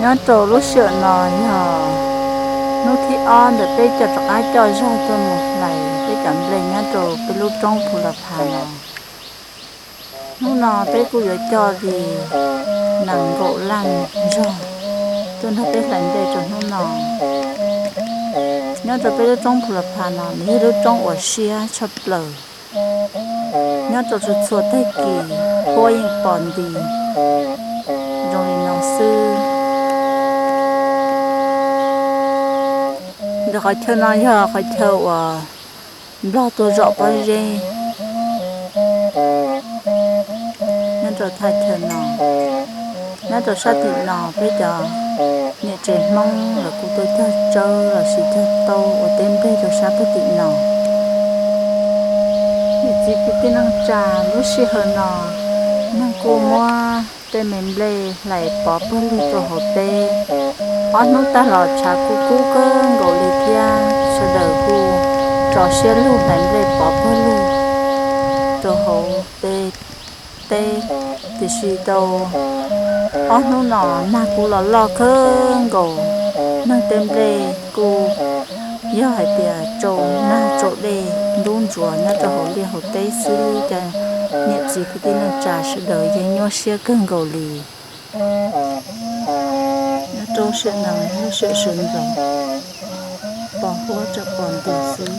Nyob rau lub sij hawm no yog hnub thib ob ntawm peb cov rov qab coj zog tuaj mus hlais peb cov nplej nyob rau peb lub roob Phu La Pha no. Hnub no peb kuj yuav coj li nees nkaum leej zog tuaj nrog peb hlais nplej rau hnub no. Nyob rau peb lub roob Phu La Pha no nws yog lub roob uas siab tshaj plaws. Nyob rau txhua txhua tag kis huab yeej pom nti zoo li no xwb. Ntawm qhov chaw no yog qhov chaw uas Nplog tuaj zom pob zeb. Nyob rau thaj chaw no, nyob rau sab tim no peb cov niam tsev Hmoob los kuj tuaj cog tsawb los sis cog taub ua teb nplej rau sab pem tim no. Niam txiv kwv tij neej tsa, lub sij hawm no neeg kuj muab tej me nplej hlais pov pawg lug rau hauv teb. Ob hnub tag los tshav kuj kub kawg nkaus li thiab sawv daws kuj tso siab lug hlais nplej pov pawg lug rau hauv pem teb. Tiam sis tau ob hnub no nag kuj los loj kawg nkaus, neeg tej nplej kuj yog hais tias tsau nag tsau dej ntub ntsuav nyob rau hauv liaj hauv teb xwb, cov niam txiv kwv tij neej tsa sawv daws yeej nyuaj siab kawg nkaus li. Nyob rau sij hawm no lub sij hawm sawv ntxov, pos huab tseem pom nti xwb.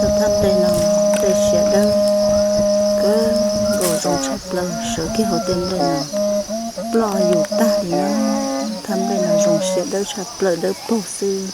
Cov thaj nplej no nplej siav dawb kawg nkaus, zoo tshaj plaws, sawv kiag hauv tej nplej no ploj yus tag li na. Thaj nplej no zoo siav dawb tshaj plaws, dawb paug xwb.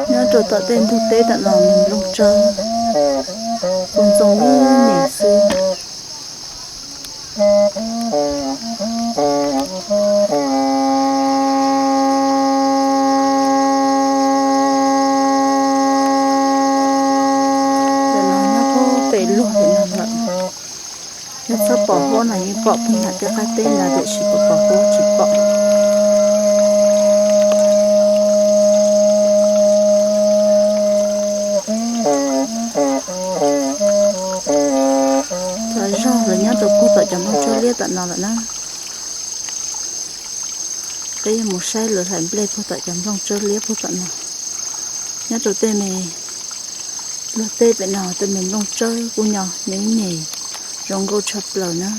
Nyob rau tom tej ntug teb tom no nws nplooj tsawb kuj ntxooj ib nim xwb. Ntawm no nyob puag pem luag pem no lawm. Yog txhob pos huab no yeej pom puag nram tej qab teb ntawd tiam sis puas pos huab tsis pom. Cov zog lawv nyob rau puag tom cov nplooj tsawb liab tom no lawm na. Peb yuav mus saib lawv hlais nplej puag tom cov nplooj tsawb liab puag tom no. Nyob rau tej me luag teb pem no tej me nplooj tsawb kuj nyo me me zoo nkauj tshaj plaws na.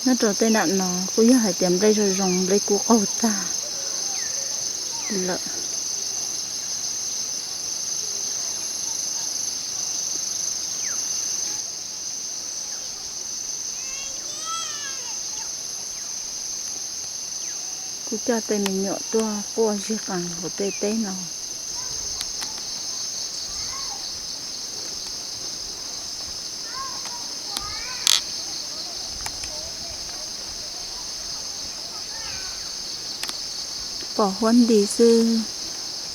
Nyob rau tej nram no kuj yog hais tias nplej zoo zoo, nplej kuj qaug tag lawm. Kuj coj tej me nyuam tuaj quaj zig qees hauv tej teb no. Pos huab nti xwb,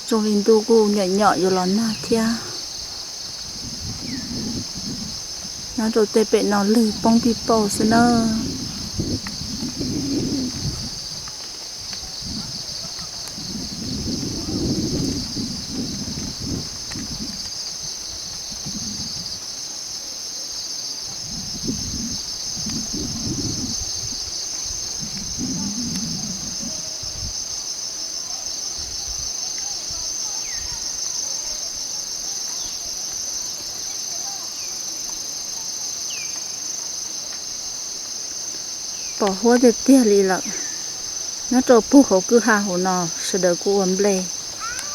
zoo li ntuj kuj nyom nyom yuav los nag thiab. Nyob rau tej pem no lwg poob pij pauj xwb na. Pom huab tiag tiag li lawm. Nyob rau puag hauv kwj ha hauv no, sawv daws kuj ua nplej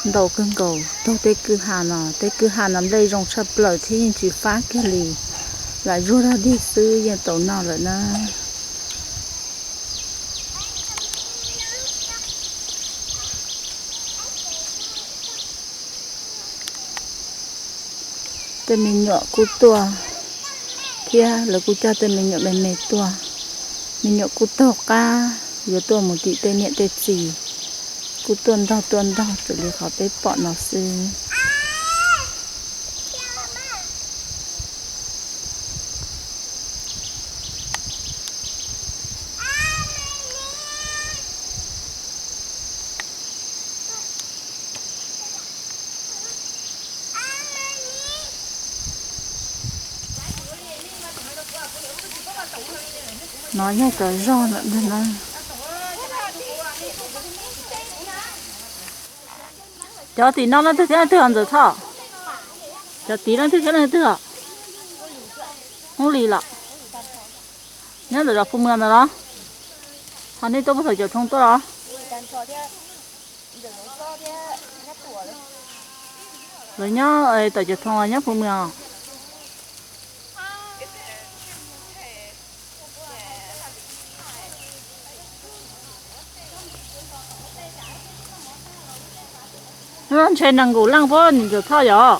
ntau kawg nkaus taug tej kwj ha no. Tej kwj ha no nplej zoo tshaj plaws thiab yeej tsis fab kiag li. Lam zuag dog dig xwb yeej tau noj lawm na. Tej me nyuam kuj tuaj thiab, lawv kuj coj tej me nyuam me me tuaj. Me nyuam kuj taug qab yuav tuaj mus tim tej niam tej txiv, kuj tuaj ntog tuaj ntog raws li qhov peb pom no xwb. No yog cov zog lawm ntag na. Cov tim no leej twg thiab leej twg os Ntxawm Thoj? Cov tid leej twg thiab leej twg os? Hmoob Lis los? Nyob ntawm zos Phu Mws ntawd los? Ho nej tuaj puag thaum Cam Thoo tuaj los? Lawv nyob tom Cam Thoo los nyob Phu Mws os? Ntshe nees nkaum leej puab Ntxawm Thoj yom.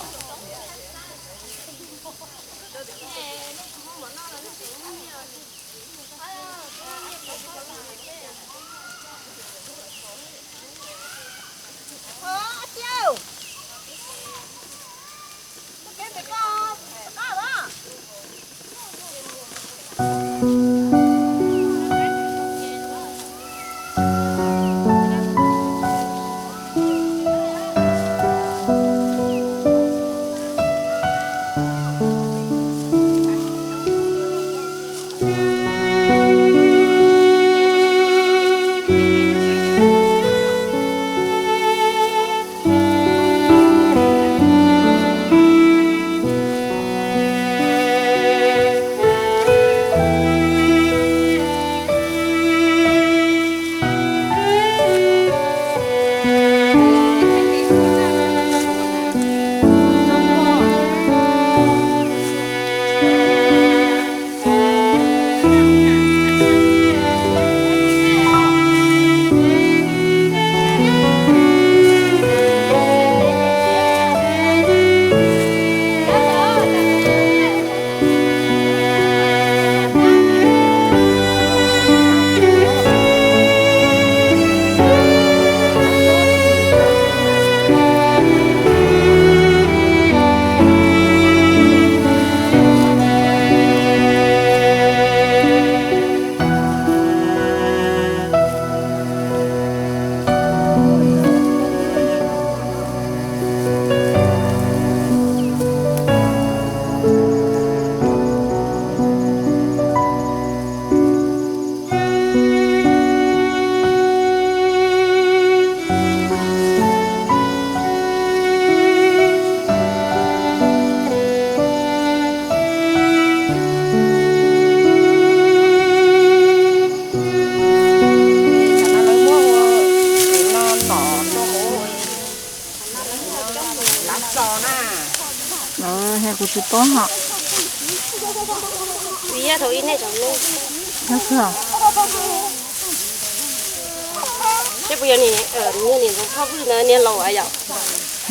Kuv tsis paub hos.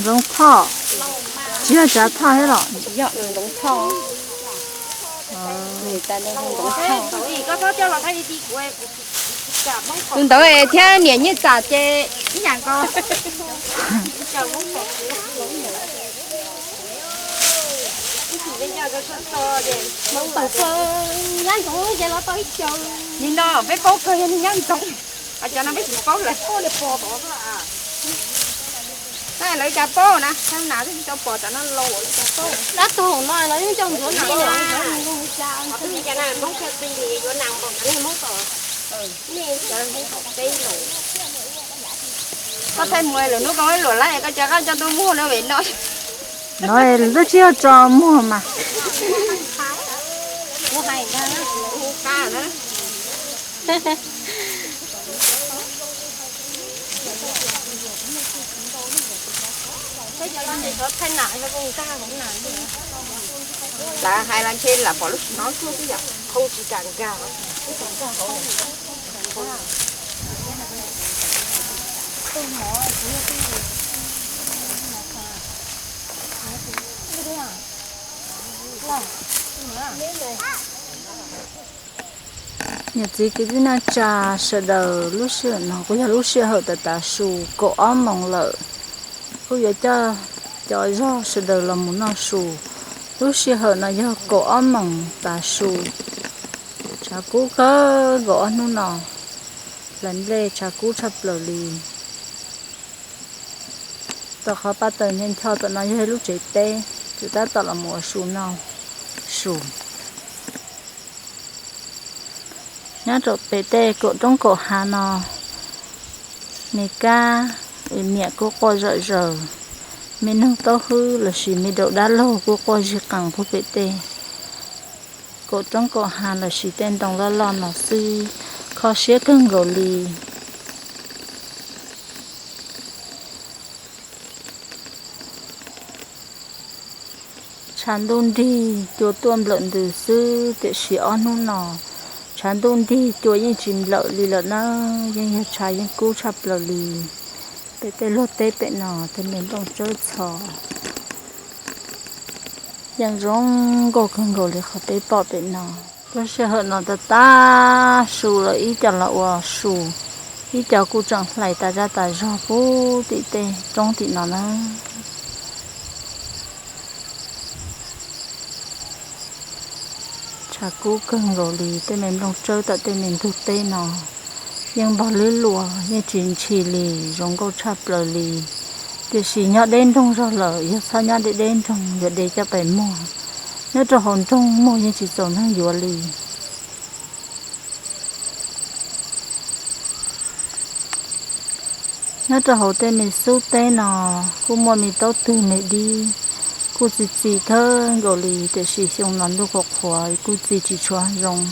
Ntxoov Thoj, tsis yog Tsav Thoj thiab los? Tus ntawd thiab niam Nyiaj Txam ces ib yam nkaus. Nim no peb paub kawg yog neeg nyob ntsoov, cov no peb tsis paub lawm. Lawv cas paub na, nas tsis tau pom tam no los lawv cas paub. Dab tuag no los yeej coj ntxuav nas. Koj thaij mus lwm hnub koj muab luam laib koj cov qab coj tuaj muag no vem no. No lub tsis yog tso muag mas. Lawv hais lawv ntshe lawv pom lub sim no tuaj xwb yom, qhov tsis kam nkag. Niam txiv kwv tij neej tsa sawv daws, lub sij hawm no kuj yog lub sij hawm tav tav su kaum ob moos lawm. Kuj yuav coj cov zog sawv daws los mus noj su. Lub sij hawm no yog kaum ob moos tav su. Tshav kub kawg nkaus ob hnub no, hlais nplej tshav kub tshaj plaws li. Tom qhov pab taws ncho ncho tom no yog lub tsev teb, tseem tab tom los mus ua su noj su. Nyob rau pem tej kaum roob kaum hav no, me kab, me niam kuj quaj zom zaws, me noog taub hwb lossis me daum dab laug kuj quaj zig qees puag pem tej kaum roob kaum hav lossis tej ntoo loj loj no xwb, kho siab kawg nkaus li. Tshav ntuj nrig cua tuaj nplawm ntws xwb, tiam sis ob hnub no tshav ntuj nrig cua yeej tsis nplawm li lawm na, yeej yog tshav yeej kub tshaj plaws li. Pem tej luag teb pem no tej me nplooj tsawb txho yeej zoo nkauj kawg nkaus li qhov peb pom pem no. Lub sij hawm no tav tav su lawm, ib co los ua su, ib co kuj tseem hlais tas zaj tas zog puag tim tej roob tim no na. Tshav kub kawg nkaus li, tej me nplooj tsawb tom tej me ntug teb no yeej npog lwb luas, yeej tsis ntshis li, zoo nkauj tshaj plaws li. Tiam sis nyob deb nroog zog lawm, yog txhob nyob deb deb nroog yuav de coj pais muag. Nyob rau hauv nroog muag yeej tsis txaus neeg yuav li. Nyob rau hauv tej me xub teb no kuj muaj me taub twg me dib, kuj txi txiv kawg nkaus li, tiam sis xyoo no ntuj qhuav qhuav kuj txi tsis tshua zoo.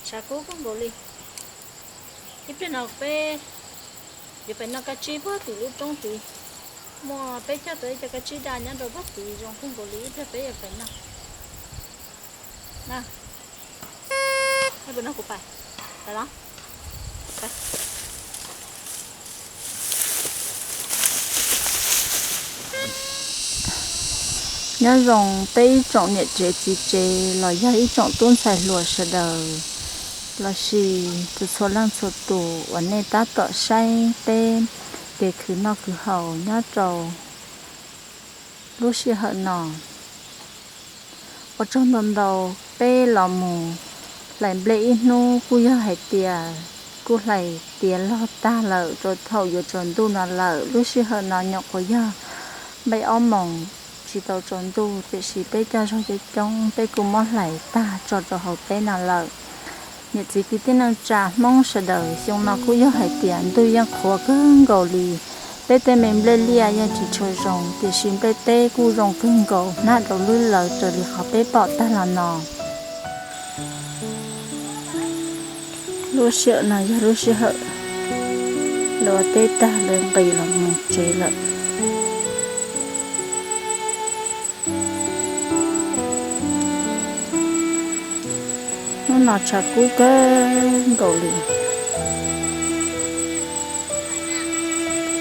Tshav kub kawg nkaus li. Ib pliag no peb yuav pais noj kab tsib puag tim lub roob tid. Muaj peb caug tau ib co kab tsib daj nyob rau puag tid zoo kawg nkaus li, ib pliag peb yuav pais noj. Peb noj kuv pais, pais los. Nyob zoo peb ib tsoom niam tsev txiv tsev los yog ib tsoom tub ntxhais hluas sawv daws, lossis txhua leej txhua tus uas nej tab tom saib peb kev khwv noj khwv haus nyob rau lub sij hawm no. Ua tsaug ntau ntau, peb los mus hlais nplej ib hnub kuj yog hais tias kuj hlais tiav log tag lawm rau thaum yuav tsaus ntuj no lawm. Lub sij hawm no nyuam qhuav yog nplej ob moos tsis tau tsaus ntuj, tiam sis peb coj zog coob coob peb kuj muab hlais tag tso rau hauv teb no lawm. Niam txiv kwv tij neej tsa Hmoob sawv daws, xyoo no kuj yog hais tias ntuj yeej qhuav kawg nkaus li. Peb tej me nplej liaj yeej tsis tshua zoo, tiam sis nplej teb kuj zoo kawg nkaus, hnab daus lwb lawv raws li qhov peb pom tag los no. Lub sij hawm no yog lub sij hawm lawv ua teb tag lawv nqis los mus tsev lawm. Hnub no tshav kub kawg nkaus li.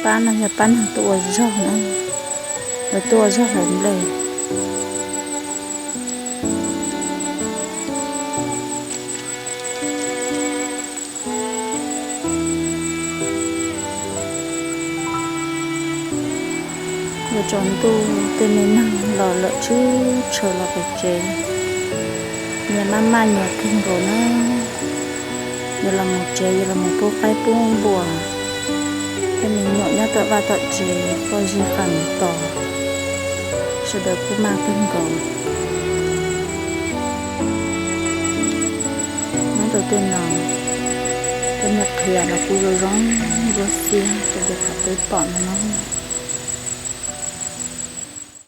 Pab no yog pab neeg tuaj ua zog na, lawv tuaj ua zog hlais nplej. Yuav tsaus ntuj tej me neeg los lawm tswb tshaws los pem tsev. Nyias maj maj nyias kawg nkaus na. Yuav los mus tsev, yuav los mus pub qaib pub npua. Tej me nyuam nyob tom vaj tom tsev quaj zij qas mus tos. Sawv daws kuj maj kawg nkaus. Nyob rau tej no, tej niag qhia los kuj zoo zoo ntsuab xiab rau li qhov peb pom no na.